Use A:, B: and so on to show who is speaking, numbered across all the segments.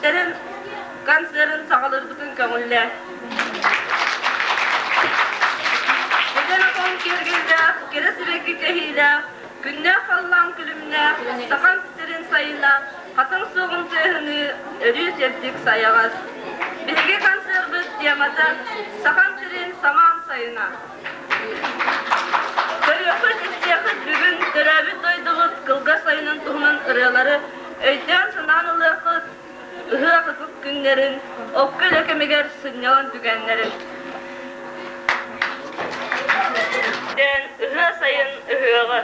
A: сирин концерын саҕалыырбытын көҥүллээ. Эдэр отон киэргэллээх, кэрэ сибэкки кэһиилээх, күннээх халлаан күлүмнээх, сахан сирин сайына, хатыҥ суоҕун тыаһыныы өрүү сирдик сайаҕас. Биһиги концербыт темата Сахам сирин самаан сайына. Көрүөххүт, истиэххит бүгүн төрөөбүт дойдубут кылгас сайынын туһунан ырыалары өйдөөн-санаан ылыаххыт, ыһыах ытык күннэрин, окко үлэ кэмигэр сынньалаҥ түгэннэрин. Диэн ыһыа сайын ыһыаҕа.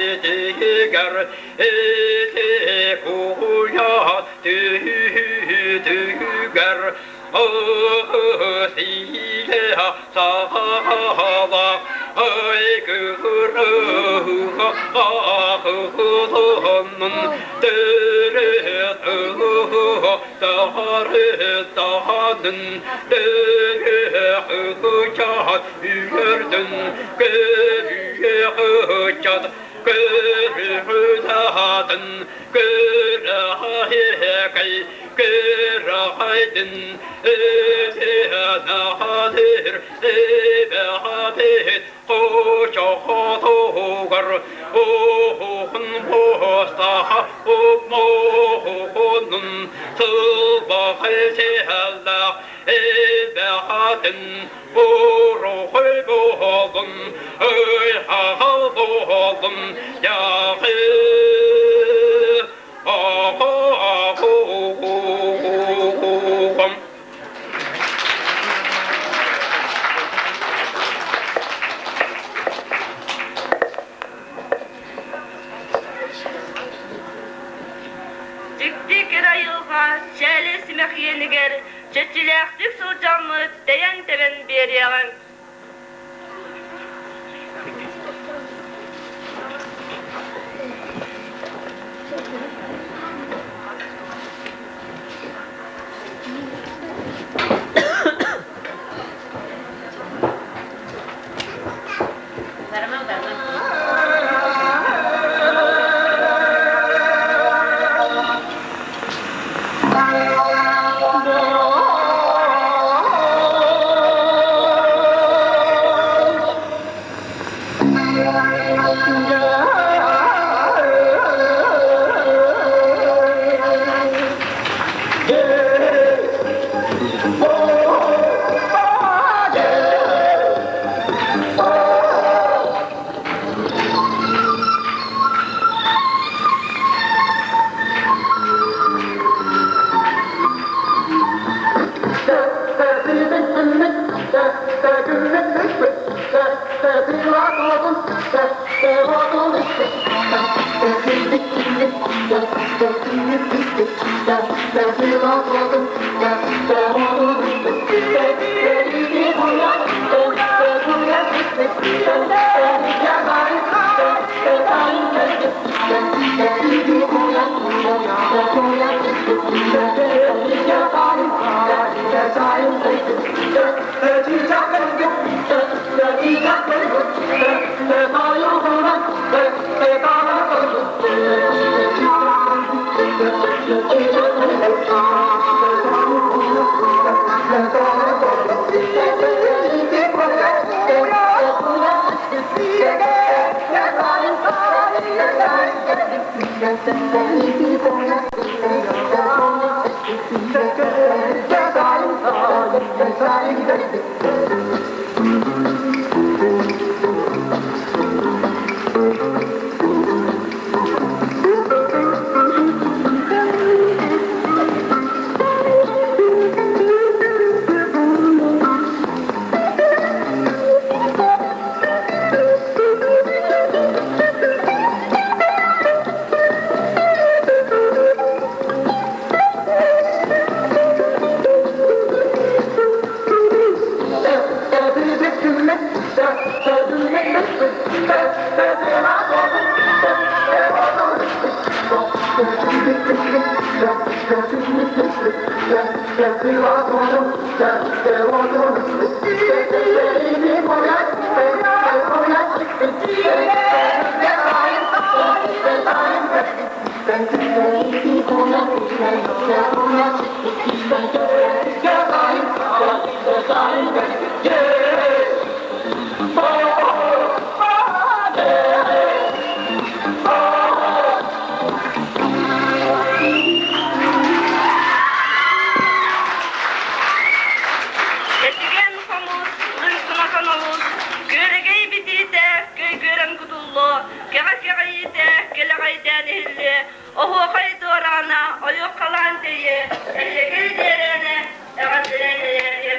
B: Кэҕэтигэр ити куйа түһүтүгэр Көрөһөйдүн Өтөнаһыр эбэһэбит Хочохотугар Уһун буостаха Муһунун Сылбахай сиһэллэх Эбэһэтин Уруһуй буолун Ыйхаҕал буолун Яхы
A: Дьикти кэрэ айылҕа чээлэй симэх иэнигэр чэччилээхтик сылдьаммыт тэйэн-тэбэн биэриэҕиҥ. Этигэн хомус, лыҥкынатан олус, күөрэгэй битиитэ көйгүөрэн кутуллуо, кэҕэ кэҕийиитэ кэлэҕэйдээн иһиллиэ, оһуохай дуораана ойуоххалаан тэйиэ, эһиэкэй дьиэрээнэ эҕэрдэлээн эйээриэ.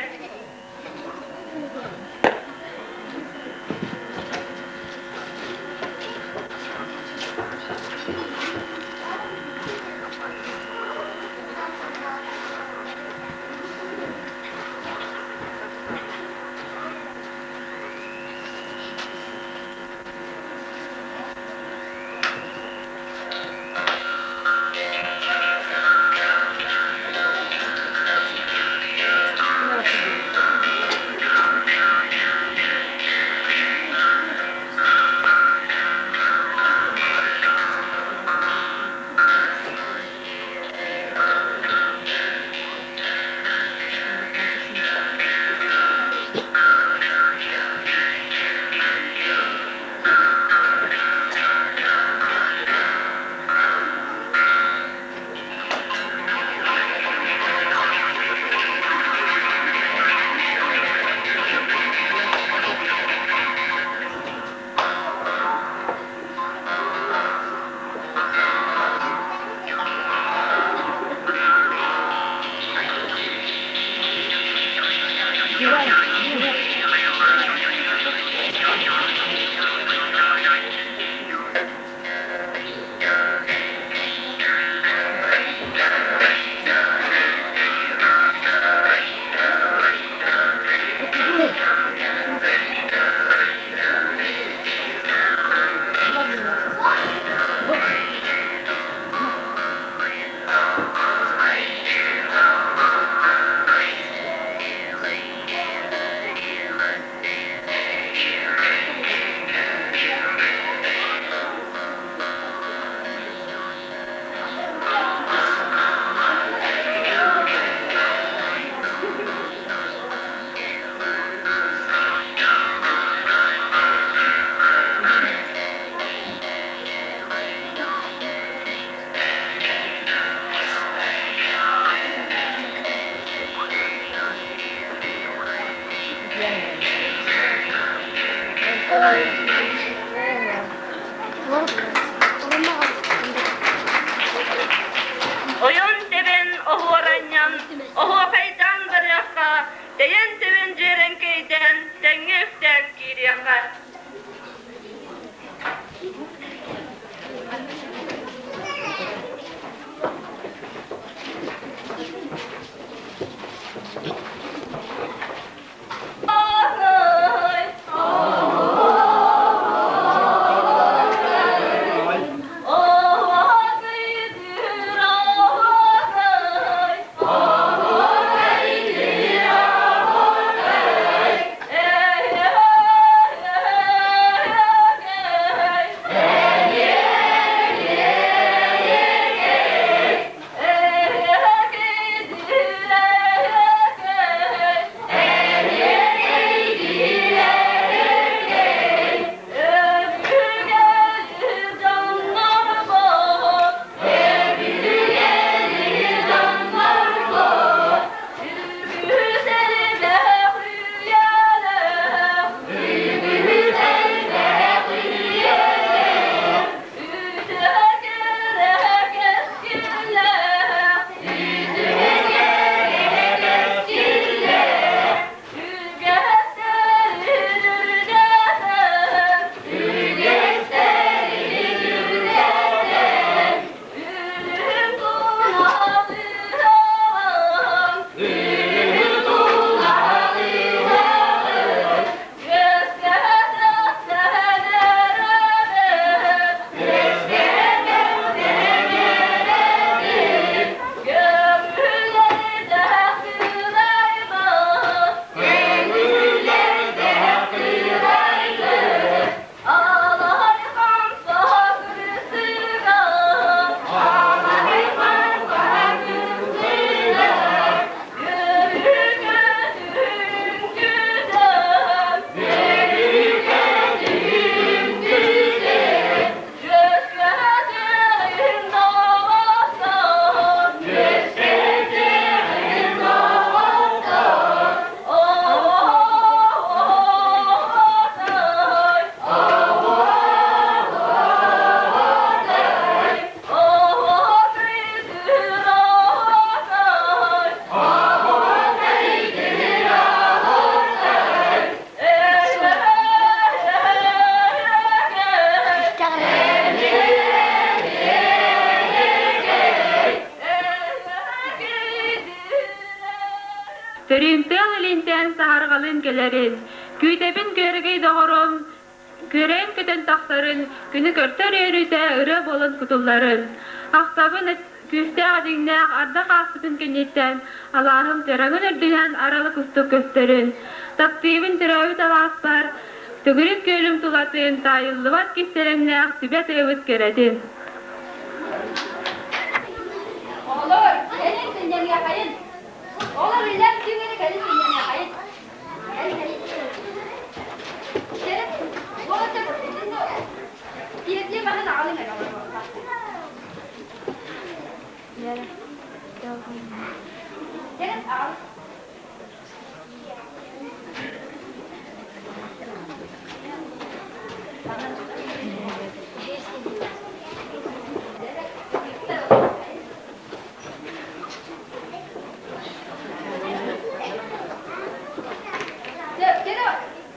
A: Ойон тэбэн оһуоранньан, оһуохайдаан барыахха, тэйэн тэбэн дьиэрэҥкэйдээн, тэҥҥэ үктээн киириэххэ.
C: Сөрүүн тыал илинтэн саһарҕалыын кэлэрин, күүтэбин күөрэгэй доҕорум, күөрэйэн көтөн тахсарын, күнү көрсөр үөрүүтэ ырыа буолан кутулларын. Ахтабын күүстээх дьиҥнээх ардах ааспытын кэнниттэн алааһым чараҥын үрдүнэн аралы кустук көстөрүн. Таптыыбын төрөөбүт алааспар төгүрүк күөлүм тулатын таайыллыбат кистэлэҥнээх түбэ тыабыт кэрэтин.
D: Оҕолор, кэлин сынньаныахайын! Оҕолор үллээн түҥ эрэ кэлин сынньаныахайын!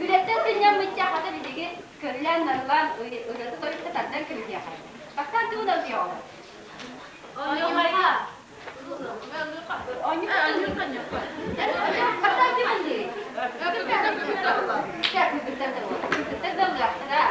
D: Үлэттэн сынньаммычча хата биһиги көрүлээн-нарылаан ырыата-тойукта тардан кэбиһиэхэ. Бастаан тугу да ылыаҕа. Оонньуха. Бастаан ким ыллыыр? Кыргыттар да ыллыахтара.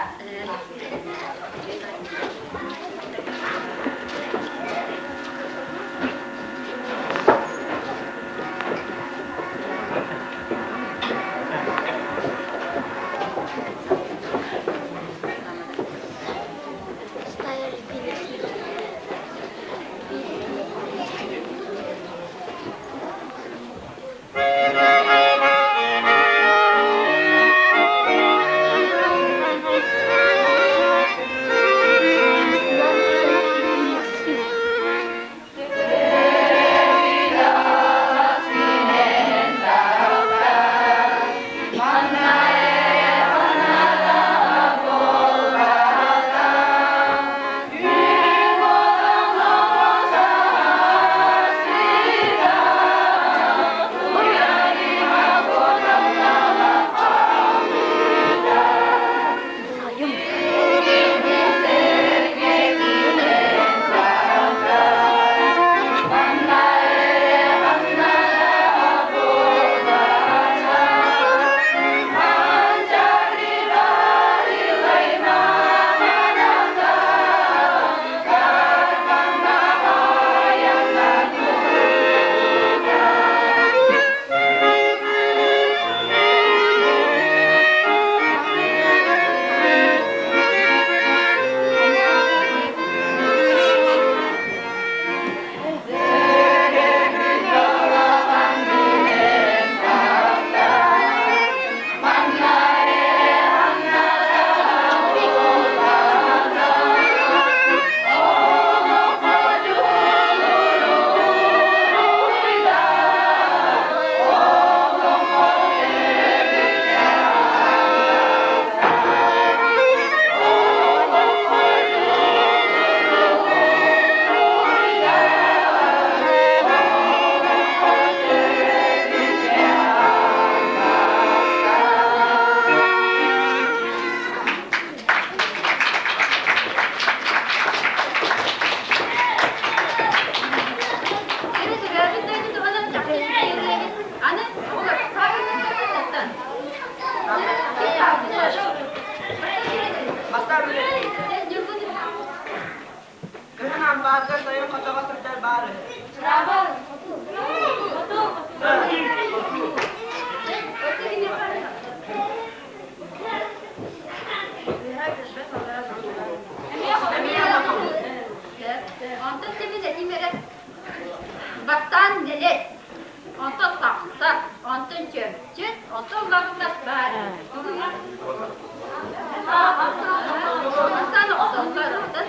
A: Кыһын ампаарга сайын хотоҕо сылдьар баар үһү.
D: Онтон сэмин этим эрэ бастаан нэлэс, онтон тахсар, онтон чөмчө, онтон лаҥнас баар. Бастаан охсоллор, онтон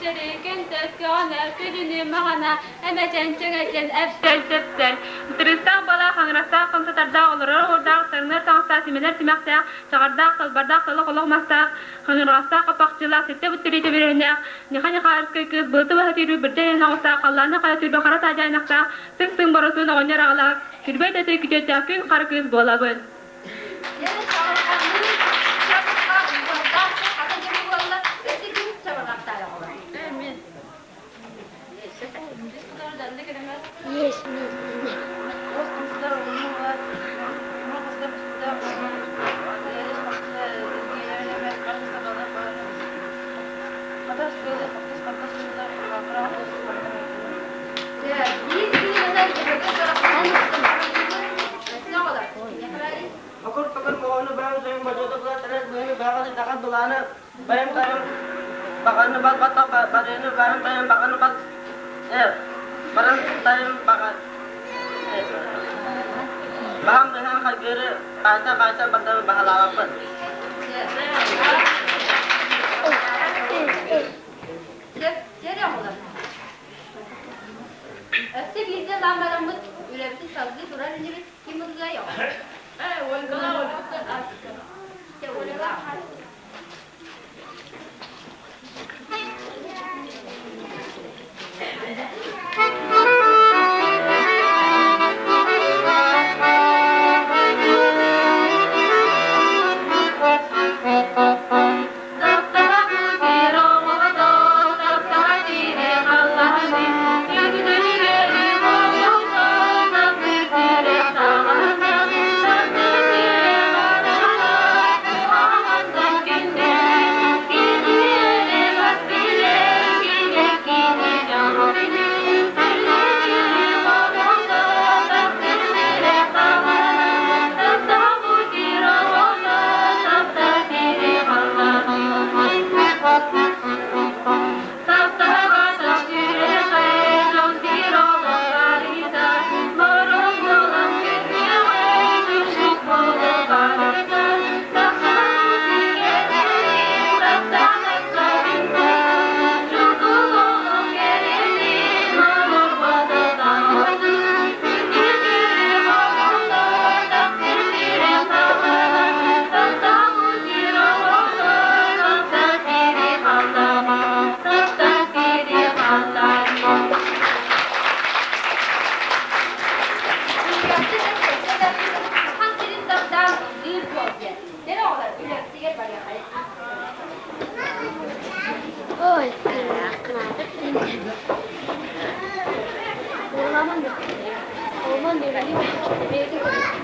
C: Күтүрү күнтөс көҕөнө, күлүнү маҕана, эмэчэн чөҥөчөн эптэл тэптэл. Тырыстаах бала хаҥырастаах хамсатардаах олорор оһуордаах, таҥнар таҥастаах, симэнэр симэхтээх, чаҕардаах, талбардаах талах олох мастаах, хаҥырҕастаах хаппахчылаах, сэттэ бүттэрии төбүрүөннээх, Ньыха-Ньыхаарыскай кыыс былыты быһа түүрбүт бырдьа иһэн оҕустаах, халлааны хайа түүрбэ хара таадьаайнахтаах, тыҥ-тыҥ боросуон оҕонньор аҕалаах, күрбэй тэтий күтүөттээх күн хара кыыс буолабын.
E: Покур-покур моҕону баам сайын бадьуота була тарас быһыны бааҕа таҕар былааны байым тайым баҕаны бал баттах барыны баран тайым баҕаны бал баран тайым баҕа баһам быһан хайгыры хаайса хаайса бардамы баһалаабаппын.
D: Өссө биирдэ ылан бараммыт үлэбитин салгыы турар инибит ким ылыай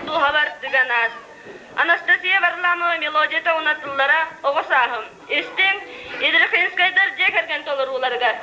A: Дууһабар дыганаас. Анастасия Варламова мелодията унатыллара оҕо сааһым. Истиҥ Идрихинскайдар дьиэ кэргэн толорууларыгар.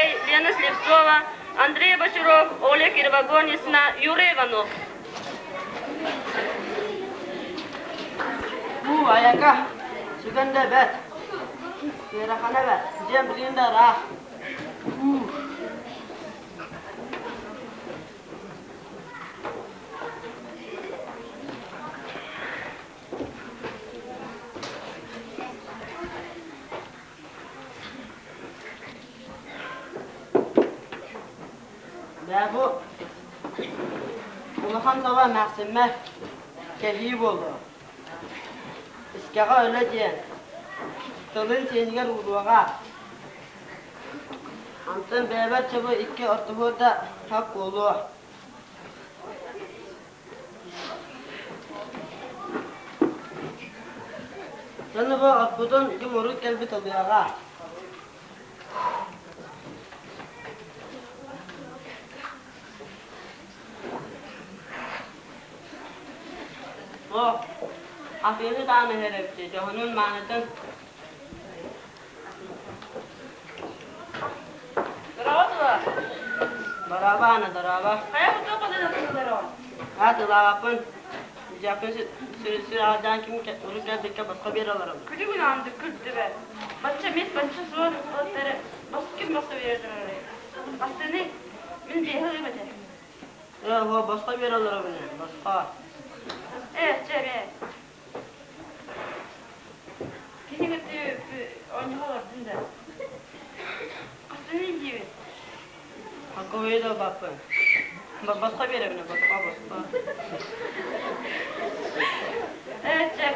A: Алексей, Лена Слепцова, Андрей Бочаров, Оля Кривогорницына, Юрий Иванов.
E: Бу айака, сүгэн да эбэт, ыарахана эбэт, дьиэм билигин да ыраах. Дьэ бу улахан саба эмээхсиммэр кэһии буолуо. Искэҕэ өлө диэн тылын сиэнигэр ууруоҕа. Онтон бэйэбэр чобу икки ортоһуор да хап буолуо. Дьону бу оппутун ким урут кэлбит ылыаҕа. О, атыыны даҕаны иһэр эбит, дьоһунун маанытын
A: Здорово, Тула.
E: Дорообо, Аана, дорообо.
A: Хайа бутуок одунатылар ол?
E: Аа, тылаабаппын. Дьаакын сүрэҕэлдээн ким урут кэлбиккэ босхо биэрэ олоробун.
A: Күлүгүн аанды күрдүбэ. Бачча мис бачча суон ыттары бос ким босхо биэрэ турарый? Бастыны мин биэһэ ылыым этэ.
E: Ээ, уо, босхо биэрэ олоробун ээ, босхо.
A: Ээ, чэ, ээ. Кини кытта оонньоһо олордун да. Хастыны диибин?
E: Каковые да баппын. Босхо биэрэбин, босхо, босхо.
A: Ээ, чэ.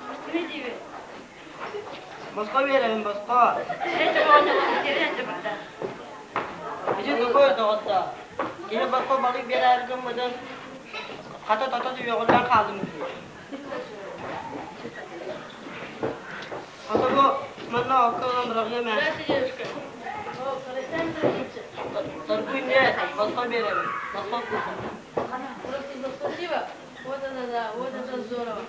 A: Хастыны диибин?
E: Босхо биэрэбин, босхо.
A: Ээ, чэ, оонньоһо тиэрэн чэ барда.
E: Ити тугуй, доҕоттоор? Киһи босхо балык биэрээри гыммытын хата тото үөҕүллэн хааллым дии. Хата бу манна окко ылан быраҕыам ээ.
A: Здравствуйте, дедушка.
E: Торгуй нет, босхо биэрэбин, босхо кушай.
F: Просто за спасибо. Вот это да, вот это здорово.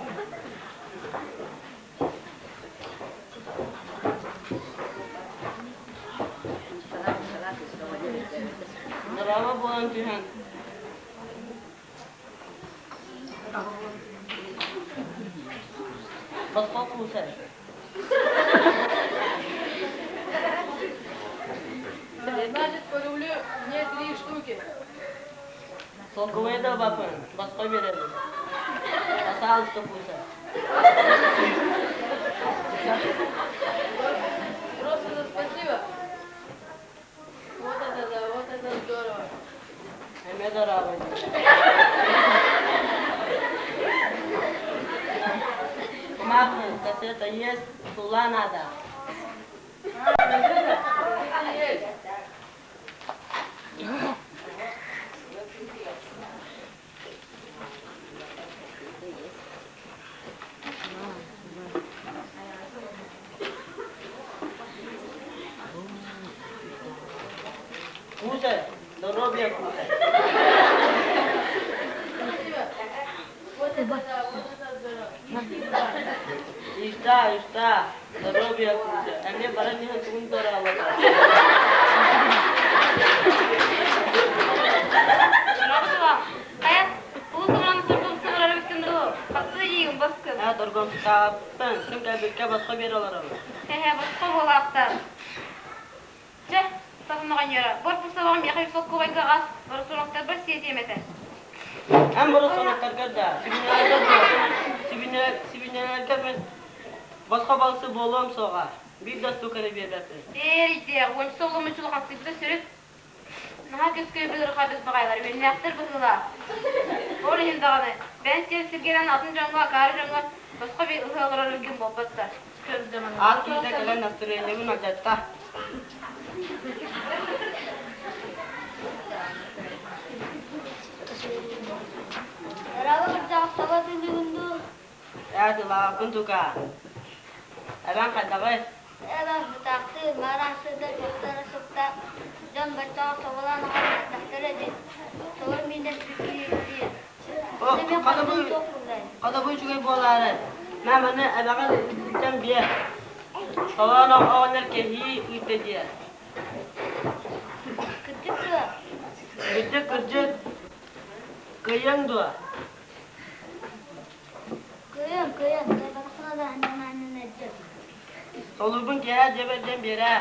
E: Дорообо буолан түһэн босхо куусай.
F: Значит, по рублю мне три штуки.
E: Солкуобайы да ылбаппын, босхо биэрэбин. Пожалуйста, куусай.
F: Просто за спасибо. Вот это да, вот это здорово.
E: Эмиэ дорообо Кумахы, кассета есть, тула надо.
F: А, газета? Газета есть.
E: Кушай, здоровье кушай.
F: Спасибо. Вот это да, вот это здорово.
E: Ишта, ишта, здоровье кушай. Эмиэ баран иһэн тугун дорообото.
A: Здорово, Хайа, улус уран сурдум сыгырар эбиккин дуу? Хастыы диигин баскын?
E: Ээ, торгомтааппын, ким кэлбиккэ босхо биэрэ олоробун.
A: Эһэ, босхо буолаахтар. Чэ, сахынаҕанньара, бор пусталаҕым миэхэ үс солкуобайга ас, боросуонактарбар сиэтиэм этэ.
E: Эн боросуонактаргар да, сибинньэлэргэр да, сибинньэлэргэр мин босхо балсы буолуом суоҕа. Биир да штуканы биэрбэппин.
A: Ээр, уонча соломун чулахастыйбыта сүрүт. Наһаа көскөйбүт ырхабыс баҕайылар, үөннээхтэр быһыылаах. Ол иһин даҕаны, бэйэҥ сиэр сиргэнэн атын дьоҥҥо, акаары дьоҥҥо босхо ыһа олорор өлгүм буолбат да.
E: Аат киһитэ кэлэн настырыанньабын алдьатта.
D: Дорообо кырдьаҕас таба тылыгын дуу?
E: Ээ, тылаабын тука. Эбэҥ хайдаҕый?
D: Эбэм бытаахтыы, маар сыда туохтара сытта, дьон баччаҕа соболоон аҕай хайдахтара дии. Собо миинэр киһи
E: О, хата бу үчүгэй буолаары. Мэ, маны эбэҕэр илдьэн биэр. Толоон оҕонньор кэһии ыытта диэ.
G: Кырдьык дуо?
E: Кырдьык, кырдьык. Кыайыаҥ дуо?
G: Кыайыам, кыайыам. Кыайбатахпына да анньан-анньан эрдиэм.
E: Толуубун киэһэ дьиэбэр диэн биэрээ.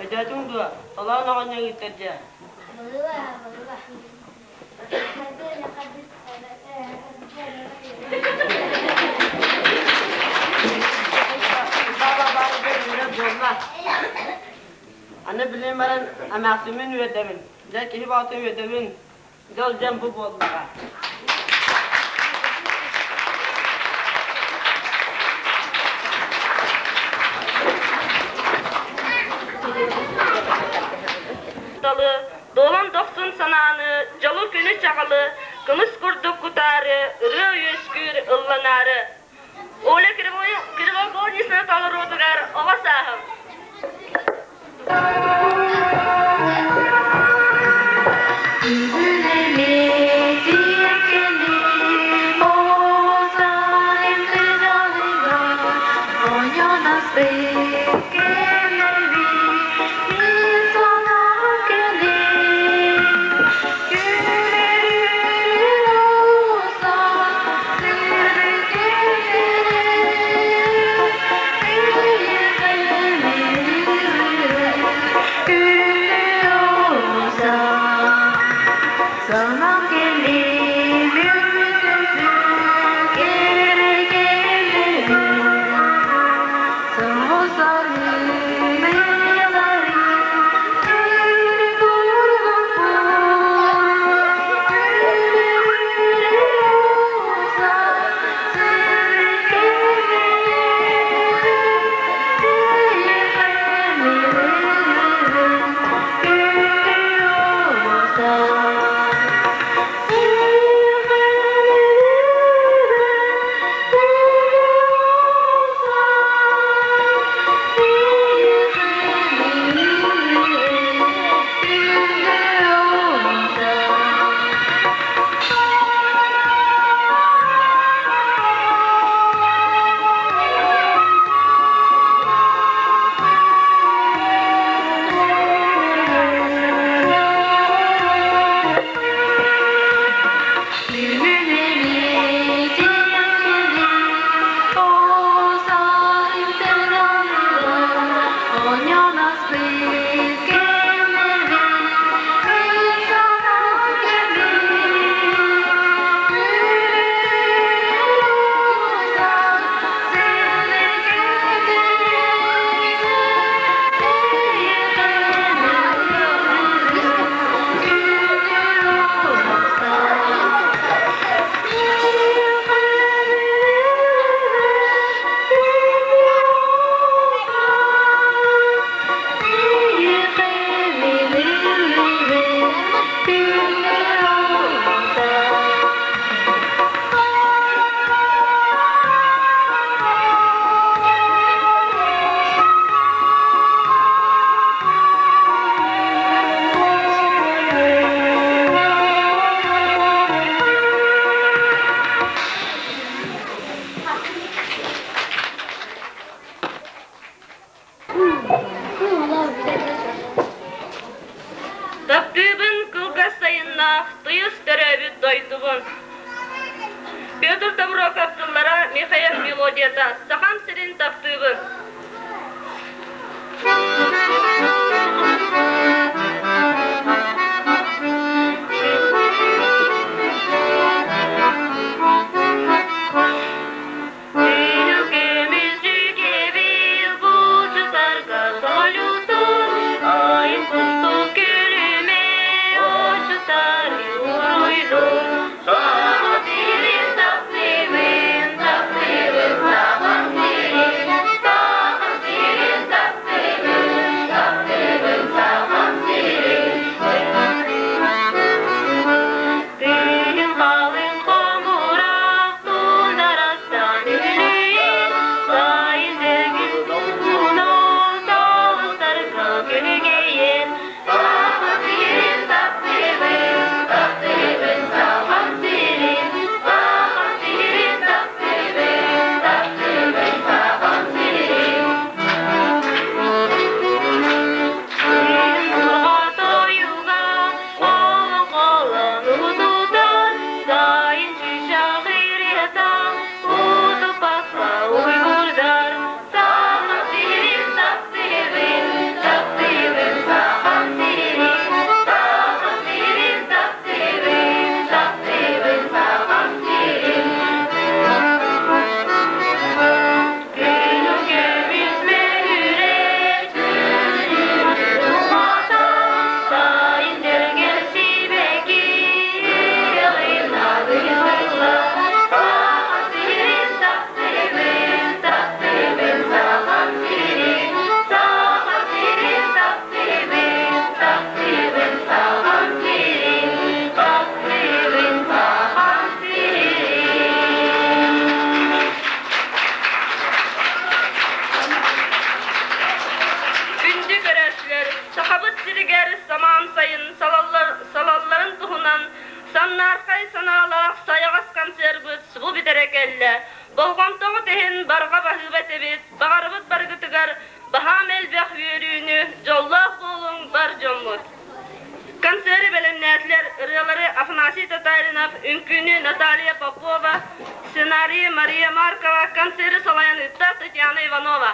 E: Өйдөөтүҥ дуо? Толоон оҕонньор ыыттар диэ.
G: Быһыыба, быһыыба.
E: Аны билин баран эмээхсиммин үөрдэбин, дьэ киһи баҕатын үөрдэбин, дьол дьэн бу буоллаҕа.
A: Талы, дуолан дохсун санааны, дьолу күнү чаҕылы, кымыс курдук кутаары, ырыа үөскүүр ылланаары. Оля Кривогорницына толоруутугар оҕо сааһым. Таптыыбын кылгас сайыннаах тыйыс төрөөбүт дойдубун. Петр Тобуроков тыллара Михаил мелодията Сахам сирин таптыыбын. иһин барҕа баһыыба этэбит, баҕарабыт барыгытыгар баһаам элбэх үөрүүнү, дьоллоох буолуҥ бар дьоммут. Концеры бэлэмнээтилэр ырыалары Афанасий Татаринов, үҥкүүнү Наталья Попова, сценарийы Мария Маркова, концеры салайан ыытта Татьяна Иванова.